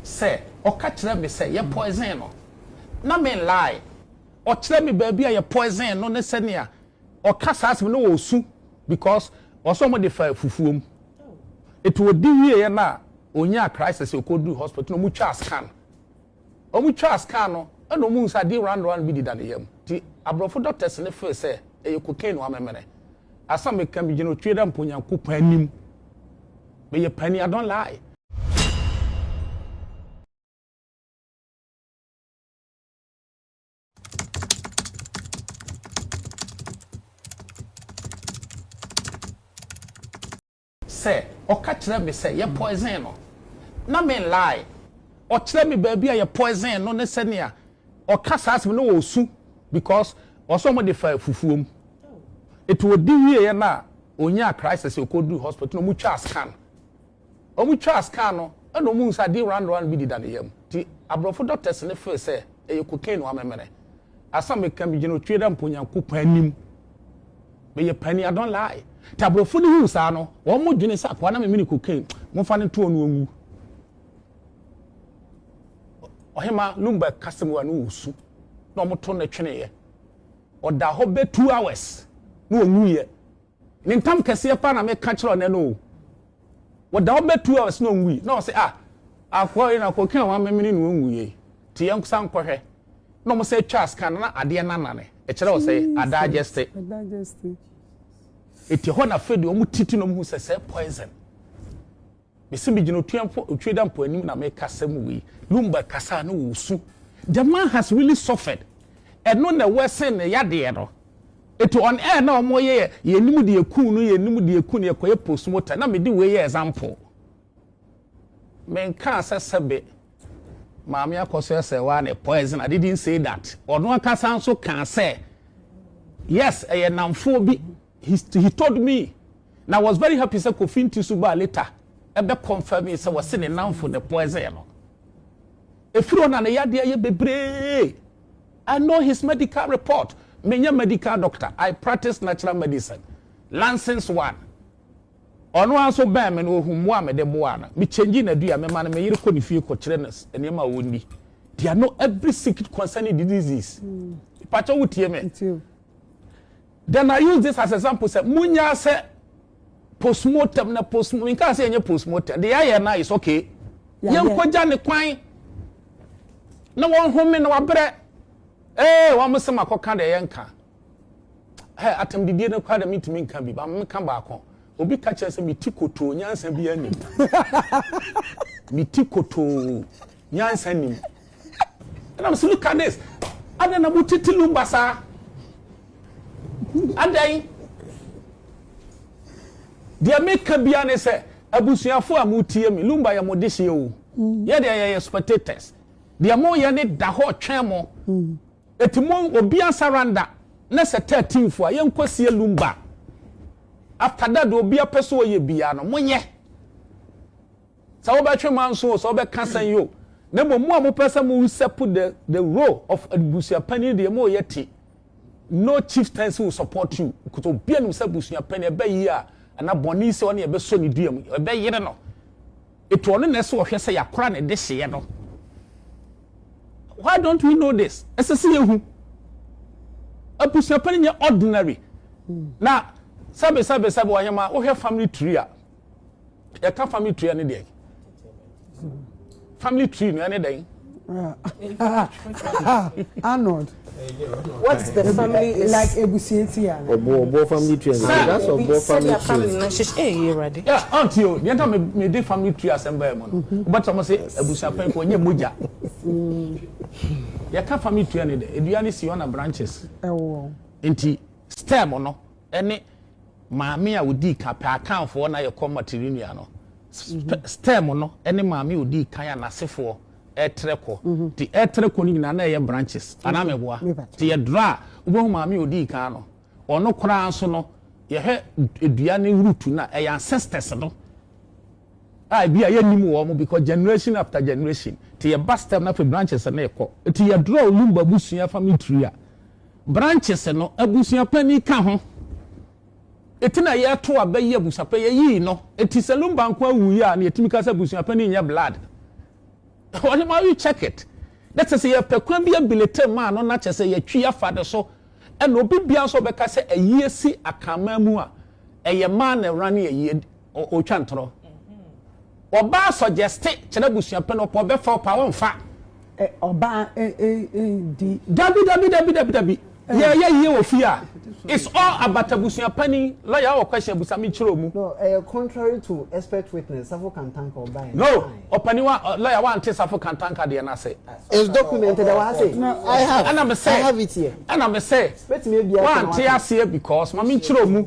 Sɛ ɔka kyerɛ me sɛ yɛ poison no, na me lie. Ɔkyerɛ me baabi a yɛ poison no ne sɛnea ɔka saa asɛm no, ɔsu because ɔsɛ ɔmo de fa fufuo mu. Etu odi wieɛ na onyaa crisis, ɔkɔduru hospital na ɔmo twa scan. Ɔmo twa scan no ɛna ɔmo nsa adeɛ round round bi deda ne yam. Ti aborɔfo doctors ne feel sɛ ɛyɛ cocaine na wamemene. Asa meka mi gyina otwie dɛ mpo Nyankopɔn anim. Meyɛ pani, I don't lie. Sɛ ɔka kyerɛ me sɛ yɛ poison no, na me lie. Ɔkyerɛ me baabi a yɛ poison no ne sɛnea ɔka saa asɛm no, ɔsu because ɔsɛ ɔmo de fa fufuo mu. Etu odi wieɛ na onyaa crisis, ɔkɔduru hospital na ɔmo twa scan. Ɔmo twa scan no ɛna ɔmo nsa adeɛ round round bi deda ne yam. Ti aborɔfo doctors ne feel sɛ ɛyɛ cocaine na wamemene. Asa meka mi gyina otwie dɛ mpo Nyankopɔn anim. Meyɛ pani, I don't lie. Ti aborɔfo no hu saa no, wɔn mo dwene sɛ akoa na memene cocaine, momfa ne to ɔno onwu. Ɔhema Lumba kasa mu a no wɔ na ɔmo to ne tweneɛ. Ɔda hɔ bɛ 2 hours na ɔnwuyɛ. Ne ntam kɛseɛ paa na meka kyerɛ ɔnɛ no o. Wɔda hɔ bɛ 2 hours na ɔnwui na ɔsɛ, ah, akoa yi na cocaine a wamemene na ɔnwuyɛ ti yɛn nsa nkɔhwɛ na ɔmo sɛ twa scan na adeɛ nanane ɛkyerɛ wɔ sɛ adigest. Eti hɔ na afei deɛ ɔmo titi na ɔmo hu sɛ poison. Bisi mi gyina otua mpo otue da mpo anim na meka sɛm wei. Lumba kasa na wɔsu. The man has really suffered. Ɛno na ɛwɔ ne yadeɛ no. Etu on air na ɔmo yɛ yɛn nim deɛ kun no, yɛn nim deɛ kun no, yɛkɔyɛ postmortem na mede wei yɛ example. Menka sɛ sɛbe maame akɔ so ɛsɛ wa ne poison. I didn't say that. Ɔno ankasa nso kaa sɛ yes, ɛyɛ namfoɔ bi. He told me na I was very happy sɛ Kofi Nti so baa later ɛbɛ confirm me sɛ wɔsi ne namfo ne poison no. Efiri hɔ na ne yadeɛ yɛ bebree. I know his medical report. Menyɛ medical doctor, I practice natural medicine, license one. Ɔno ara nso bɛn me no, ohun mmoa a mede boa no. Me change na dua mema no, me yere kɔ ne fie kɔkyerɛ no nneɛma a wɔnni. They are know every secret concerning the disease. Pakyɛ, wo tie me. Then I use this as example sɛ munya sɛ postmortem na postmortem nka sɛ yɛnyɛ postmortem deɛ yɛayɛ na is okay. Yɛnkɔgya ne kwan na wɔn home na wabrɛ ee wɔn mo sɛm akɔka deɛ yɛnka ɛ atamdidie no kora de mentumi nka bi ba meka baako. Obi ka kyerɛ sɛ me ti kotoo nyansa bi anim, me ti kotoo nyansa nim. Ɛna mo sɛ, look at this, adan na mo titi Lumba saa adan. Deɛ meka bia ne sɛ abusuafo a motie mi, Lumba yɛ mo de hyɛ o. Yɛ deɛ yɛyɛ spectators. Deɛ moyɛ ne da hɔ twɛn mo. Eti mo obi asaranda na sɛ 13 fo a yɛnkɔ sie Lumba. After that, obi apɛ so ɔyɛ bia no, monyɛ sɛ wobɛtwe ma nso o, sɛ wobɛka sɛn yi o. Na mmom mo a mopɛ sɛ mo usurp the role of abusuapanin deɛ, mo yɛ ti no chieftaincy will support you because obi anim sɛ abusuapanin ɛbɛ yi a ana bɔnne sɛ ɔne ɛbɛsɔ ne dua mu ɛbɛyere no. Etu ɔno na ɛsɛ ɔhwɛ sɛ yakora ne de hyeɛ no. Why don't we know this? Ɛsɛ sɛ yɛhu abusuapanin nyɛ ordinary. Na sɛbe sɛbe sɛbe, ɔyɛma wohwɛ family tree a yɛka family tree a ne deɛ, family tree no ɛne dɛn? Arnold. What's the family is like ebusuati a. Ɔbɔ family tree. Sir. That's ɔbɔ family sɛdeɛ family tree. no hyehyɛ ɛyɛ Awurade. Yeah, aunty o, deɛ nta me de family tree asɛm bɛyɛ mu no, wobɛtɔ mo sɛ abusuapanin ko ɔnyɛ mogya. Yɛka family tree ne dɛ edua ne si hɔ na branches. Ɛwɔ. Nti stem no ɛne maame a odi kan pɛ akanfoɔ na yɛkɔ matrilineal no. Stem no ɛne maame a odi kan a n'asefoɔ ɛtrɛ kɔ. Nti ɛtrɛ kɔ no nyinaa na ɛyɛ branches anaa mɛboa? Meba. Nti yɛdora a wobɛhu maame a odi kan no, ɔno koraa nso no, yɛhwɛ edua ne root na ɛyɛ ancestors no a ebi a yɛnim wɔn mo because generation after generation. Nti yɛba stem na afei branches no ɛkɔ. Nti yɛdora Lumba abusua family tree a, branches no abusua panyin ka ho. Eti na yɛto a bɛyi abusua panyin yɛyii no. Eti sɛ Lumba nko awu yi a, na yɛtumi ka sɛ abusua panyin nyɛ blood. Ɔhema, you check it. Na kyerɛ sɛ yɛpɛ kwan bi abilite maa no, na kyerɛ sɛ yɛtwi afa de so. Ɛna obi bia nso ɔbɛka sɛ ayie si Akanman mu a, ɛyɛ maa na ɛwura ne ayie, ɔtwa ntorɔ. Ɔbaa suggest kyerɛ abusuapɛ no, ɔpɛ ɔbɛfa, ɔpɛ a ɔmfa. Ɔbaa di. Dabi, dabi, dabi, dabi, dabi. Yɛyɛ yie wɔ fie a, it's all about abusuapani. Lawyer, wɔ question abusa mi kyerɛ mu. No, ɛyɛ contrary to expert witness Safo Kantanka ɔbaa. No, ɔpani wa lawyer wa nte Safo Kantanka deɛ n'ase. It's documented ɛwɔ ha se. I have. Ɛna mi sɛ I have it here. Ɛna mi sɛ Betumi ebi wa nte aseɛ because maame nkyerɛ mu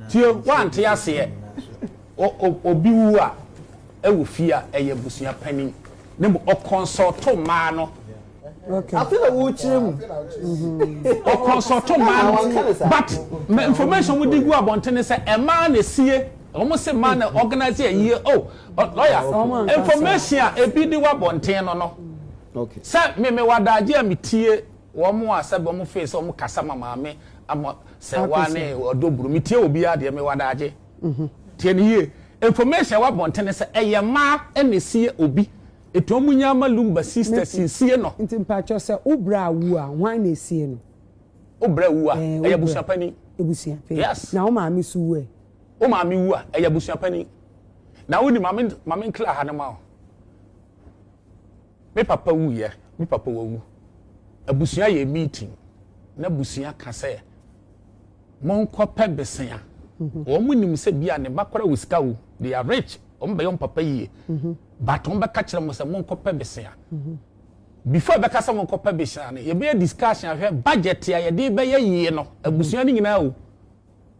tie, wa nte aseɛ. Obi wu a ɛwɔ fie a, ɛyɛ abusuapani ne mu ɔconsult mmaa no. Afei na wɔrekyerɛ mu. Ɔconsult mmaa no, but ma information mo di gu abɔnten sɛ mmaa na esie, wɔn sɛ mmaa na organize ayie. Oh, lawyer, information a ebi di wɔ abɔnten no, sɛ mímí wɔ adagye a mi tie wɔn a sɛ wɔn fɛ sɛ wɔn kasa ma maame ama sɛ wa ne ɔdɔ buru mi tie obiara deɛ, mi wɔ adagye tie ne yie. Information wɔ abɔnten sɛ ɛyɛ mmaa ɛna esie obi etu wɔn nyɛ ama Lumba sisters nsie no. Nti mpakyɛ, sɛ wobra awu a, hwan na esie no? Wobra wu a, ɛyɛ abusuapani. Abusuapani. Yes. Na wo maame so wu ɛ? Wo maame wu a, ɛyɛ abusuapani. Na woni maame nkila ha ne ma o. Me papa wu yɛ, me papa wawu, abusua yɛ meeting na abusua ka sɛ monkɔpɛ besea. Wɔn mu nim sɛ bi a ne ba kora wɔ sika o, they are rich, wɔn bɛyɛ wɔn papa yie, but wɔn bɛka kyerɛ mo sɛ monkɔpɛ besea. Before ɛbɛka sɛ monkɔpɛ besea no, yɛbɛyɛ discussion ahwɛ budget a yɛde bɛyɛ yie no. Abusua no nyinaa o,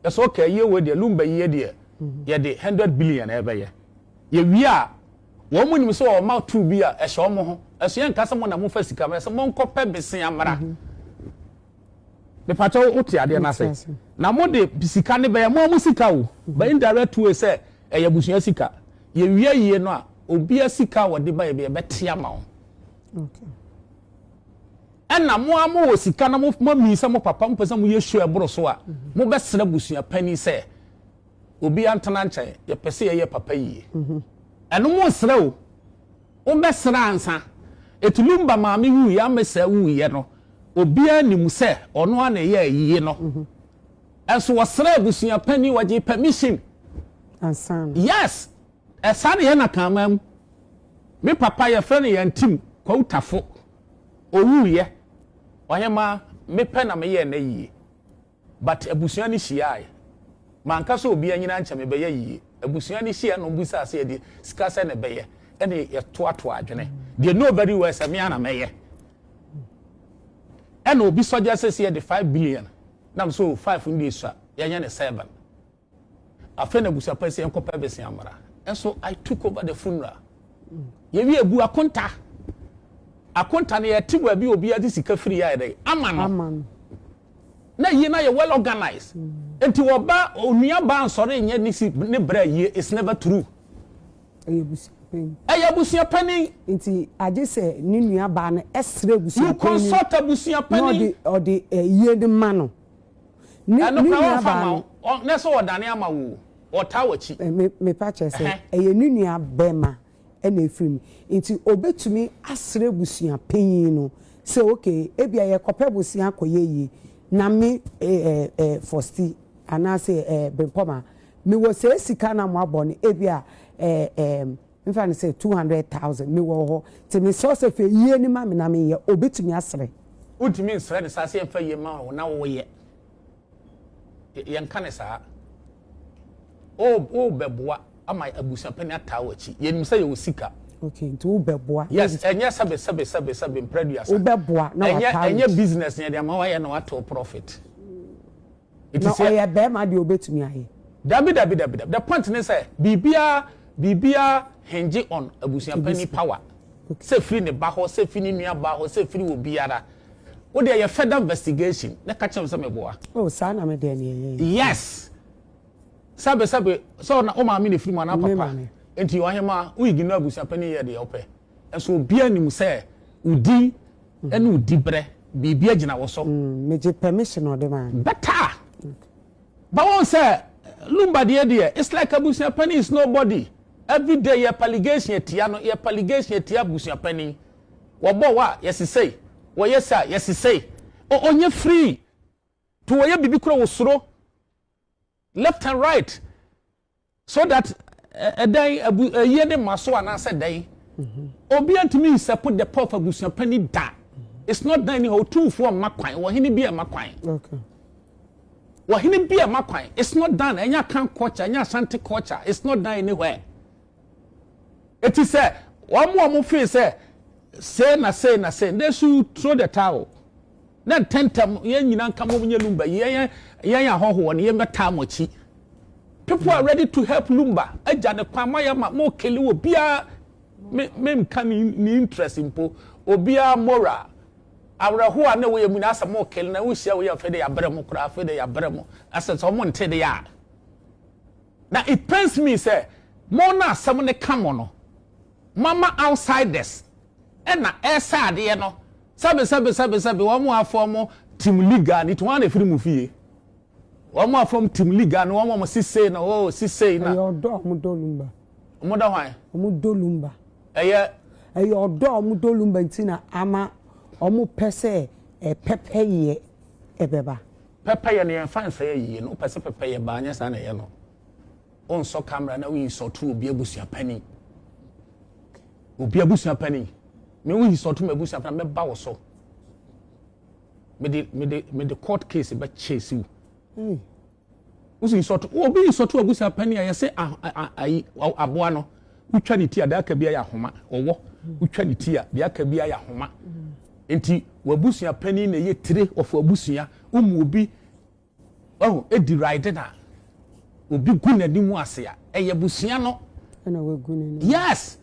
yɛsɛ ɔka yie wɔ deɛ Lumba yie deɛ, yɛde 100 billion ɛbɛyɛ. Yɛwie a, wɔn mu nim sɛ wɔn tu bi a ɛhyɛ wɔn ho ɛso. Yɛn nkasa mo na mo fa sika mo ɛsɛ monkɔpɛ besea mmra. Mipakyɛw, wote adeɛ n'ase? Na mo de sika ne bɛyɛ mo a mo sika o, but indirect way sɛ ɛyɛ abusua sika. Yɛwie yie no a, obia sika a wɔde ba yɛ bi yɛbɛte ama wo. Ɛna mo a mo wɔ sika na mo mo mi sɛ mo papa mo pɛ sɛ mo yɛ show ɛboro so a, mo bɛsrɛ abusua panyin sɛ obi antena nkyɛn, yɛpɛ sɛ yɛyɛ papa yie. Ɛno mo nsrɛ o, wobɛsrɛ ansa. Etu Lumba maame wuyɛ, amesa wuyɛ no, obiara nim sɛ ɔno a na ɛyɛ ayie no, ɛnso wɔsrɛ abusua panyin, wɔgye permission. Ansa. Yes, ɛsa ne yɛ na kama mu. Me papa yɛfrɛ no yɛn tim Kwawutafo, owuyɛ, ɔhema mepɛ na meyɛ na yie, but abusua no hyiaeɛ manka sɛ obi anyina nkyɛn mebɛyɛ yie. Abusua no hyia na ɔbusa sɛ yɛde sika sɛ na ɛbɛyɛ, ɛne yɛtoatoa adwene deɛ know very well sɛ mea na mɛyɛ. Ɛna obi sɔgya sɛ yɛde 5 billion nam so five no deɛ sua, yɛnyɛ ne seven. Afei na abusua pɛ sɛ yɛnkɔpɛ bɛsi amara. Ɛnso I took over the funeral. Yɛwie ebu akonta, akonta no yɛte baabi obi ade sika firi yɛ ayɛ ama no na yie na yɛ well organized. Nti wɔba onua ba nsɔre nyɛ ne si ne brɛ yie, it's never true. Ɛyɛ abusua panyin. Ɛyɛ abusua panyin. Nti agye sɛ ne nua baa no ɛsrɛ abusua panyin. You consult abusua panyin. Na ɔde yie de ma no. Ne ne nua baa no. Ne sɛ ɔdane ama wo, ɔtaa w'akyi. Me mepa kyerɛ sɛ ɛyɛ ne nua bɛrima ɛna efiri mu, nti obetumi asrɛ abusua panyin no sɛ okay, ebia yɛkɔpɛ abusua akɔyɛ yie na me ɛɛ ɛɛ fɔsti anaasɛ Brempɔma, mewɔ sɛ sika na mo abɔ no, ebia ɛɛ nfa no sɛ 200,000 mewɔ hɔ, nti mesrɛ sɛ fɛ yie ni ma me na meyɛ. Obetumi asrɛ. Wotumi nsrɛ ne saa sɛ yɛmfa yie ma wo na woyɛ. Yɛnka ne saa. Wobɛboa ama abusuapani ataa w'akyi. Yɛnim sɛ yɛwɔ sika. Okay, nti wobɛboa. Yes, ɛnyɛ sɛbe sɛbe sɛbe sɛbe mprɛduasa. Wobɛboa na wataa. Ɛnyɛ business yɛde ama wayɛ na watew profit. Na ɔyɛ bɛrima deɛ, obetumi ayɛ. Dabi, dabi, dabi, dabi. The point ne sɛ biribiara hinge on abusuapani power, sɛ firi ne ba hɔ, sɛ firi ne nua ba hɔ, sɛ firi wɔ biara. Wo deɛ, yɛ further investigation ne ka kyerɛ m sɛ meboa. Oh, saa na me deɛ ne ɛyɛ. Yes, sɛbe sɛbe sɛ ɔna wo maame na efiri mu anaa papa, nti ɔhema woyi gino abusuapani yɛ deɛ ɔpɛ. Nso obiara nim sɛ odi ɛne odi brɛ biribi agyina wɔ so. Megye permission ɔde maa. Better but wɔn sɛ Lumba deɛ, it's like abusuapani is nobody. Every day yɛ palligation atia no, yɛ palligation atia abusuapanin. Wɔbɔ wa yɛsi sei, wɔyɛ sɛ a yɛsi sei. Ɔnyɛ free. To wɔyɛ biribi kora wɔ soro. Left and right. So that ɛdɛn abu ɛyie ne ma so anaasɛ dɛn. Obi antumi nsɛpo the power of abusuapanin da. It's not done anyhow. Otumfoɔ mma kwan, wɔhene bi mma kwan. Wɔhene bi mma kwan. It's not done. Ɛnyɛ Akan culture, ɛnyɛ Asante culture. It's not done anywhere. Eti sɛ wɔn a wɔn feel sɛ sei na sei na sei, they should throw the towel. Na ntɛntɛm yɛn nyinaa nka mo nyɛ Lumba yi, yɛn ahɔhoɔ no yɛn bɛtaa mo akyi. People are ready to help Lumba. Agya ne kwan ma yɛ ma mo kele obiara me nka ne interest mpo. Obiara moral. Awerɛhoɔ a na ɛwɔ yɛ mu na asɛ mo kele na wohyia wo yɛ afei de yɛabrɛ mo koraa, afei de yɛabrɛ mo. Asɛ sɛ ɔmo nte de a. Na it pains me sɛ mo na asɛm ne ka mo no. Mama outsiders ɛna ɛsɛ adeɛ no. Sɛbi sɛbi sɛbi sɛbi wɔn mo afɔ mo team legal ne ti wɔn a na efiri mu fie. Wɔn mo afɔ team legal ne wɔn mo sisei na o sisei na. Ɛyɛ ɔdɔ a ɔmo dɔ Lumba. Ɔmo dɔ hwan? Ɔmo dɔ Lumba. Ɛyɛ. Ɛyɛ ɔdɔ a ɔmo dɔ Lumba nti na ama ɔmo pɛ sɛ ɛpɛpɛyɛ ɛbɛba. Pɛpɛyɛ no yɛn fa nsa yɛ yie no, wopɛ sɛ pɛpɛyɛ baa nyɛ saa na ɛyɛ no. Wonsɔ camera na woyi sɔto obi abusua panin. Obi abusua panin. Me woyi sɔto ma abusua panin mɛba wo so. Mede court case bɛ chase wo. Wosi sɔto obi yi sɔto abusua panin a yɛsɛ ayi aboa no. Wotwa ne ti a deɛ aka bi ayɛ ahoma. Ɔwɔ wotwa ne ti a deɛ aka bi ayɛ ahoma. Nti wabusua panin na ɛyɛ tire ɔfo abusua. Womu obi ɔho edi ride na obi gu n'anim ase a ɛyɛ abusua no. Ɛna wagu n'anim. Yes.